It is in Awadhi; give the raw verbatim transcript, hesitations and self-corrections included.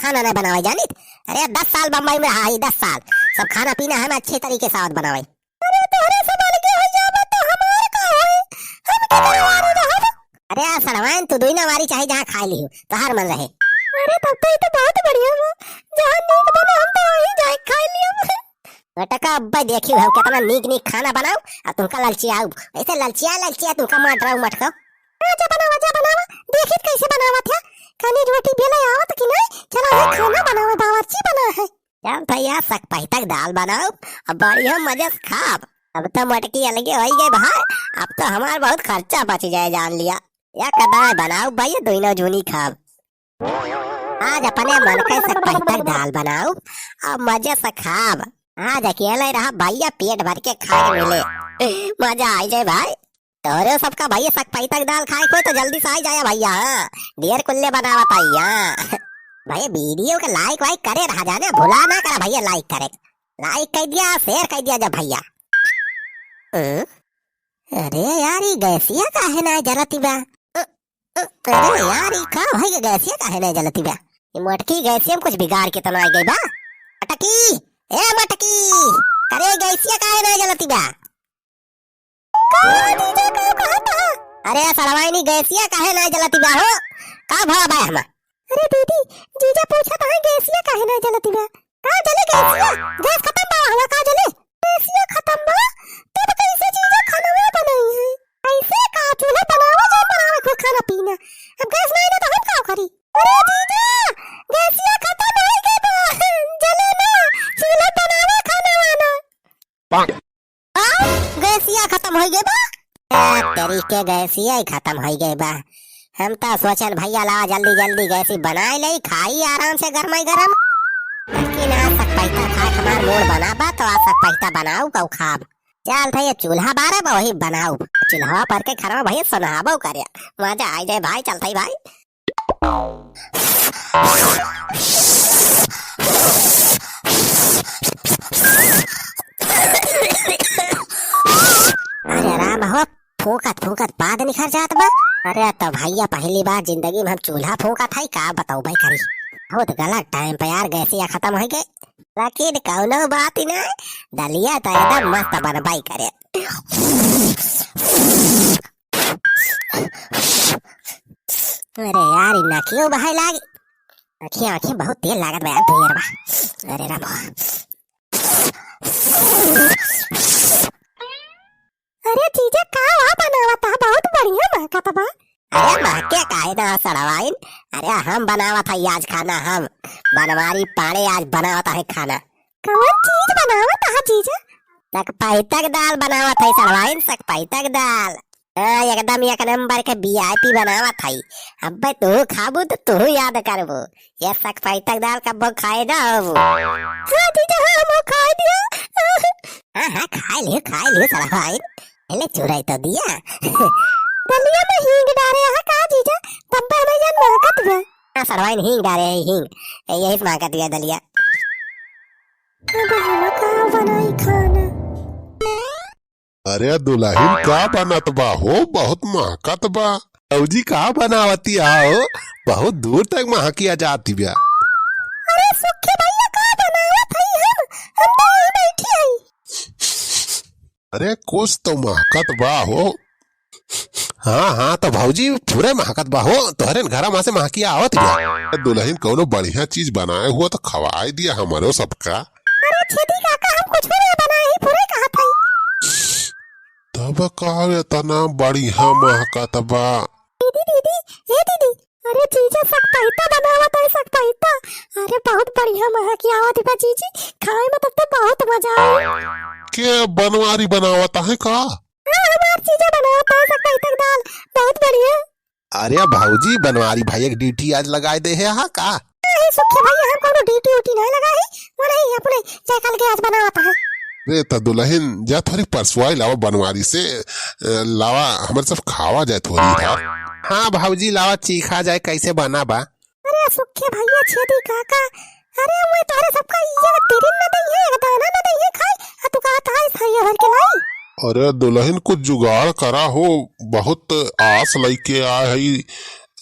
खाना नहीं बनावे जानित। अरे, दस साल बम्बई में रहा ही, दस साल। सब खाना पीना हम अच्छे तरीके से आवत बनावे। अरे, तोहरे से अलगे हो जाबे तो हमार का होई? हम के करवारी रहब? अरे, सड़वाइन, तू दुई नवारी चाहे जहाँ खाए लिहू, तोहार मन रहे। अरे, तब तो ये तो बहुत बढ़िया हो। जहाँ नीक बने, हम तो वहीं जाए खाए लिहब। बेटा का अब्बा देखियो, हम कितना नीक नीक खाना बनाऊ, आ तुमका ललचियाऊ। ऐसे ललचिया ललचिया तुमका मार डराऊ मटकाऊ। आजा बनावा, जा बनावा, देखित कैसे बनावत है। खानी रोटी बेले आवत कि नहीं? चला है खाना बनावे, बावर्ची बना है। चल भैया, सकपैतक दाल बनाओ, अब बढ़िया मजे से खाब। अब तो मटकी अलगे होई गई भाई, अब तो हमार बहुत खर्चा बच जाए जान लिया। या कदाए बनाओ भैया, दोनों जूनी खाब। आज अपने मन के सकपैतक दाल बनाओ, अब मजे से खाब। आज अकेले रहा भैया, पेट भर के खाए मिले, मजा आई जाए भाई। तोरे सबका भैया सकपैतक दाल खाए कोई तो जल्दी से आई जाया भैया, हाँ। ढेर कुल्ले बनावत आई, हाँ। भैया वीडियो के like वाइक करे रहा जाने, भुला ना करा भैया like करे। Like कर दिया, share कर दिया जा भैया। हम्म? अरे यार, ये गैसिया काहे ना जलती बा? अ, अ, अरे यार, ये का भाई के गैसिया काहे ना जलती बा? ये मोटकी गैसिया में कुछ बिगाड़ के तो ना आ गई बा? मटकी, ए मटकी, अरे गैसिया काहे ना जलती बा? का जीजा, का कहत ह? अरे सड़वाइनी, गैसिया काहे ना जलती बा हो? का भवा बा हमा? अरे दीदी, जीजा पूछत ह गैसिया काहे ना जलती बा? का जले गैसिया? गैस खतम बा हमा, का जले? गैसिया खतम बा? तब कैसे जीजा खानवा बनाई है? ऐसे का चूल्हा बनावा जो बनावे को खाना पीना। अब गैस नहीं ना तो हम का करी? अरे जीजा, गैसिया खतम हो गई बा। जले ना, चूल्हा बनावा खाना वाना। आ, गैसिया खतम होइ गए बा। आ, तेरी के गैसिया ही खतम होइ गए बा। हम तो सोचन भैया लावा जल्दी जल्दी गैसी बनाए ले, खाई आराम से गरमाई गरम। लेकिन आज सकपैता खाए हमार मूड बना बा, तो आज सकपैता बनाऊ कऊ खाब। चल भैया चूल्हा बारे बा वही बनाऊ। चूल्हा पर के खरवा भैया सोनहाबो करे। मजा आई जाए भाई, चलते ही भाई। अरे राम हो, फूंकत फूंकत पाद निखर जात बा। अरे तो भैया पहली बार जिंदगी में हम चूल्हा फूंकत हई, का बताऊ भाई करी। बहुत गलत टाइम पे यार गैसिया खतम होइ गए। लेकिन कौनो बात ही नहीं, दलिया तो एकदम मस्त बनबाई करे। अरे यार, इ नकियो बहाए लागी। आँखिया, आँखिया बहुत तेल लागत बा यार, भैया बा। अरे राम। अरे जीजा, का हुआ बनावत ह? बहुत बढ़िया महकत बा। अरे महके काहे ना सड़वाइन? अरे हम बनावत हई आज खाना, हम बनवारी पाड़े आज बनावत है खाना। कौन चीज बनावत ह जीजा? सकपैतक दाल बनावत है सड़वाइन, सकपैतक दाल। हाँ, एकदम एक नंबर के वीआईपी बनावत हई। अब्बे तू खाबू तो तू याद करबू। ये सकपैतक दाल कब्बो खाए ना होबू। हाँ जीजा, हाँ, हम खाए दिया। हाँ, हाँ, खाए लियो, खाए लियो सड़वाइन। पहले चुराई तो दिया। दलिया में हींग डारे ह का जीजा? तब्बे हमें जन महकत बा। हाँ, सड़वाइन हींग डारे है, हींग। यही से महकत बा दलिया। अब हम का बनाई खाना? अरे दुलहिन, का बनत बा हो? बहुत महकत बा। भौजी का बनावती हो? बहुत दूर तक महकिया जाती बा। अरे सुखी भैया, का बनावत हई हम? हम तो यहीं बैठी हई। अरे कुछ तो महकत बा हो। हाँ, हाँ, तो भौजी पूरे महकत बा हो। तोहरे घरा मा से महकिया आवत बा। दुलहिन, कौनो बढ़िया चीज बनाए हुआ तो खवाए दिया हमरो सबका। अरे छेदी काका, हम कुछ भी नहीं बनाए ही, पूरे कहत हई। तब का एतना बढ़िया महकत बा? दीदी, दीदी, ए दीदी, अरे जीजा सकपैता बनावत है, सकपैता। अरे बहुत बढ़िया महक आवत बा जीजी, खाए में तब तो बहुत मजा आई। के बनवारी बनावत है का? हाँ, हमार जीजा बनावत है सकपैता के दाल, बहुत बढ़िया। अरे भौजी, बनवारी भैया के ड्यूटी आज लगाए दे है, हाँ का? अरे सुखी भैया, हम कौनो ड्यूटी उटी नहीं लगा है, वो नहीं, अपने जयकाल के आज बनावत है। रे त दुलहिन, जा थोरी परसवाई लावा बनवारी से, अ, लावा, हमरे सब खावा जाए थोरी इधर। हाँ भौजी, लावा चीखा जाए कैसे बना बा। अरे सुखी भैया, छेदी काका, अरे वो तोहरे सबका ये तिरिन न दई है, एक दाना न दई है खाए, आ तू कहत है सही भर के लाई। अरे दुलहिन, कुछ जुगाड़ करा हो, बहुत आस लइके आए हई,